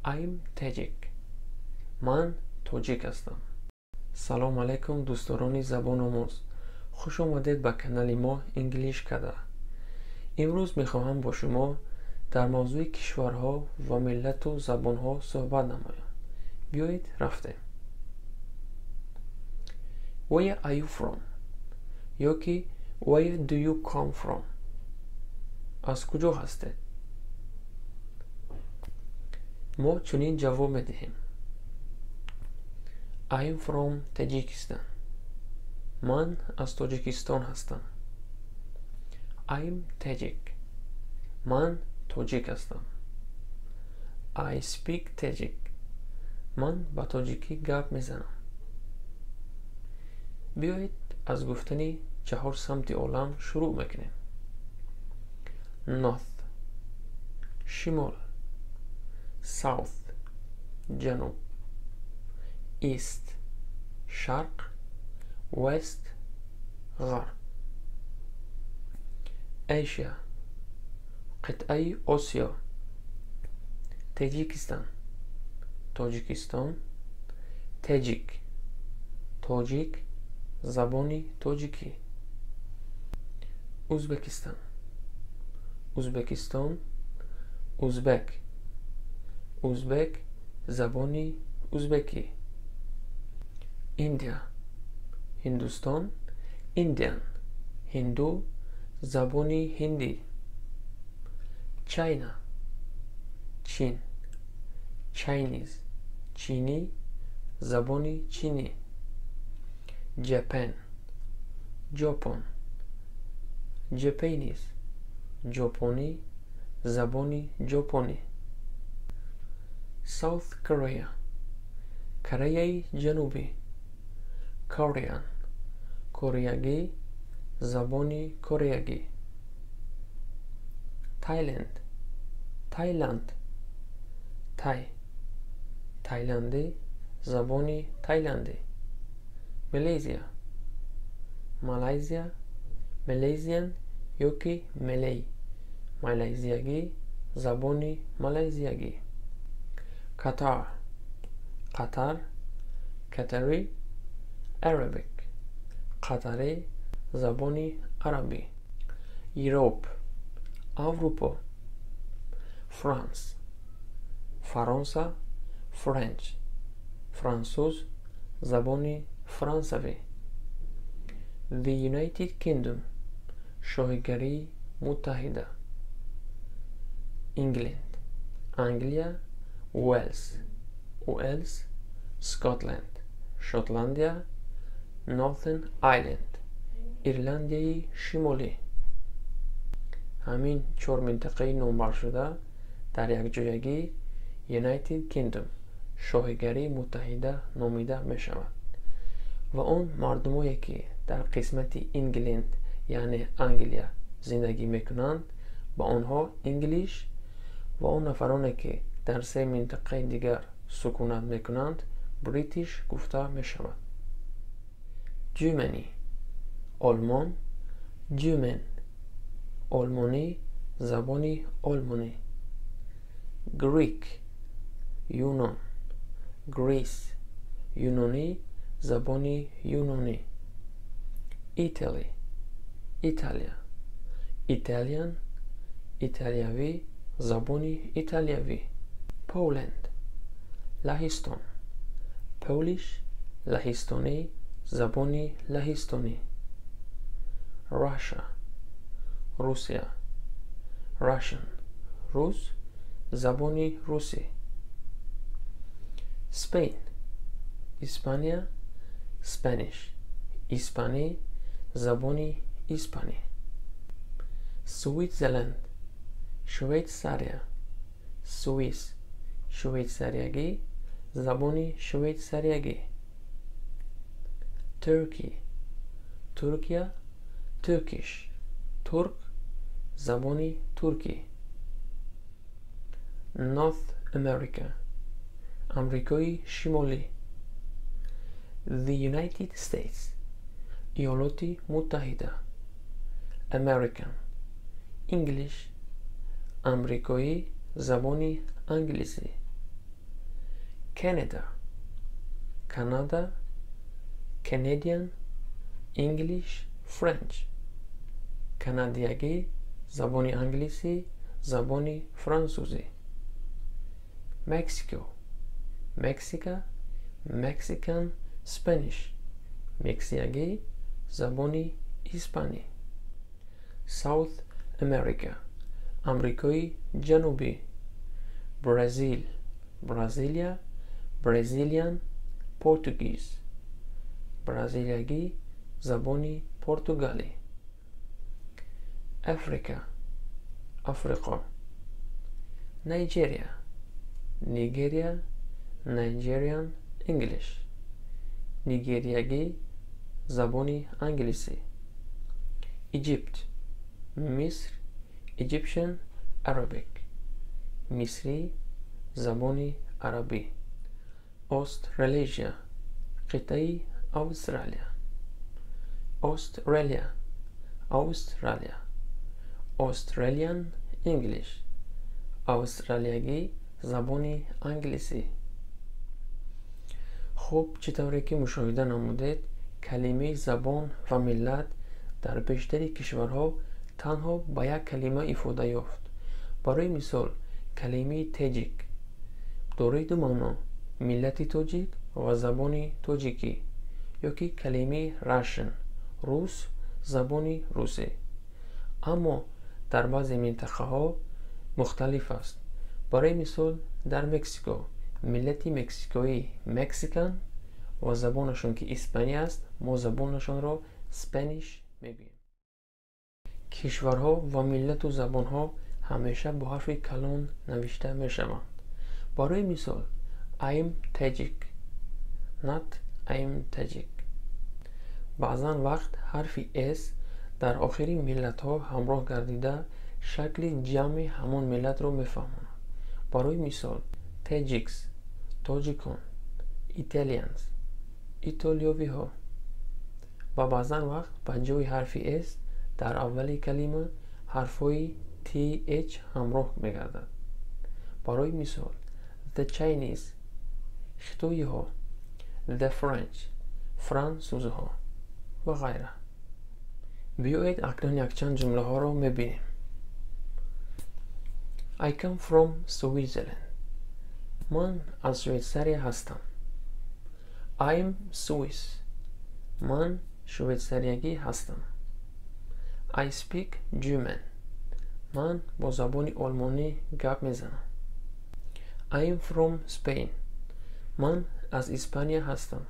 I'm Tajik. Ман тоҷик ҳастам. Салом алайкум, дӯстдорони забономӯз! Хуш омадед ба канали мо English Kada. Имрӯз мехоҳам бо шумо дар мавзӯи кишварҳо ва миллату забонҳо суҳбат намоям. Биёед, рафтем. Where are you from? Ё ки Where do you come from? Аз куҷо ҳастед? Мо чунин ҷавоб медиҳем: I'm from Tajikistan. Ман аз Тоҷикистон ҳастам. I'm Tajik. Ман тоҷик ҳастам. I speak Tajik. Ман ба тоҷикӣ гап мезанам. Биёед, аз гуфтани чаҳор самти олам шурӯъ мекунем. North, шимол. South, ҷануб. East, шарқ. West, ғарб. Asia, қитъаи Осиё. Tajikistan, Тоҷикистон. Tajik, тоҷик, забони тоҷикӣ. Uzbekistan, Ӯзбекистон. Uzbek, узбек, забони узбекӣ. India, Ҳиндустон. Indian, ҳинду, забони ҳиндӣ. China, Чин. Chinese, чинӣ, забони чинӣ. Japan, Ҷопон. Japanese, ҷопонӣ, забони ҷопонӣ. South Korea, Кореяи Ҷанубӣ. Korean, кореягӣ, забони кореягӣ. Thailand, Таиланд. Thai, тайландӣ, забони тайландӣ. Malaysia, Малайзия. Malaysian ё ки Malay, малайзиягӣ, забони малайзиягӣ. Qatar, Қатар. Qatari Arabic, қатарӣ, забони арабӣ. Europe, Аврупо. France, Фаронса. French, франсуз, забони франсавӣ. The United Kingdom, Шоҳигарии Муттаҳида. England, Англия. Wales, Уэлс. Scotland, Шотландия. Northern Ireland, Ирландияи Шимолӣ. Ҳамин чор минтақаи номбаршуда дар якҷоягӣ United Kingdom, Шоҳигарии Муттаҳида номида мешавад ва он мардумое, ки дар қисмати England, яъне Англия, зиндагӣ мекунанд, ба онҳо English ва он нафароне, ки дар се минтақаи дигар сукунат мекунанд, British гуфта мешавад. Germany, Олмон. German, олмонӣ, забони олмонӣ. Greek, юнон. Greece, юнонӣ, забони юнонӣ. Italy, Италия. Italian, италиявӣ, забони италиявӣ. Poland, Лаҳистон. Polish, лаҳистонӣ, забони лаҳистонӣ. Russia, Русия. Russian, рус, забони русӣ. Spain, Испания. Spanish, испанӣ, забони испанӣ. Switzerland, Швейтсария. Swiss, швейтсариягӣ, забони швейтсариягӣ. Turkey, Туркия. Turkish, турк, забони туркӣ. North America, Амрикои Шимолӣ. The United States, Иёлоти Муттаҳида. American English, амрикоӣ, забони англисӣ. Canada, Канада, Canadian, English, French. Канадиягӣ, забони англисӣ, забони франсузӣ. Mexico, Мексика, Mexican, Spanish. Мексиягӣ, забони испанӣ. South America, Амрикои Ҷанубӣ. Brazil, Бразилия, Brazilian, Portuguese. Бразилиягӣ, забони португалӣ. Africa, Африқо. Nigeria, Нигерия, Nigerian English. Нигериягӣ, забони англисӣ. Egypt, Миср, Egyptian Arabic. Мисрӣ, забони арабӣ. Australasia, қитъаи Австралия. Australia, Австралия. Australian English. Австралиягӣ, забони англисӣ. Хуб, чӣ тавре ки мушоҳида намудед, калимаи забон ва миллат дар бештари кишварҳо танҳо ба як калима ифода ёфт. Барои мисол, калимаи «tajik» дорои ду маъно: миллати тоҷик ва забони тоҷикӣ, ё ки калимаи «Russian» — рус, забони русӣ. Аммо дар баъзе минтақаҳо мухталиф аст. Барои мисол, дар Мексико миллати мексикоӣ Mexican ва забонашон, ки испанӣ аст, мо забонашонро Spanish мегӯем. Кишварҳо ва миллату забонҳо ҳамеша бо ҳарфи калон навишта мешаванд. Барои мисол, I'm Tajik, not I'm Tajik. Баъзан вақт ҳарфи S дар охири миллатҳо ҳамроҳ гардида, шакли ҷамъи ҳамон миллатро мефаҳмонад. Барои мисол, Tajiks — тоҷикон, Italians — итолиёвиҳо. Ва баъзан вақт ба ҷои ҳарфи S дар аввали калима ҳарфҳои TH ҳамроҳ мегардад. Барои мисол, the Chinese — хитоиҳо, the French — франсузҳо ва ғайра. Биёед, акнун якчанд ҷумлаҳоро мебинем. I come from Switzerland. Ман аз Швейтсария ҳастам. I'm Swiss. Ман швейтсариягӣ ҳастам. I speak German. Ман бо забони олмонӣ гап мезанам. I'm from Spain. Ман аз Испания ҳастам.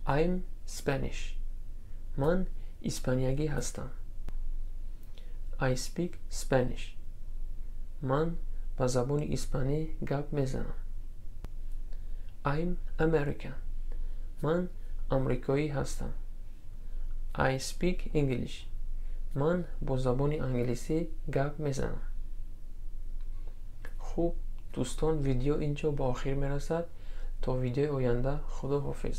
I'm Spanish. Ман испаниягӣ ҳастам. I speak Spanish. Ман ба забони испанӣ гап мезанам. I'm American. Ман амрикоӣ ҳастам. I speak English. Ман бо забони англисӣ гап мезанам. Хуб, дӯстон, видео ин ҷо ба охир мерасад. То видеои оянда, худо ҳофиз.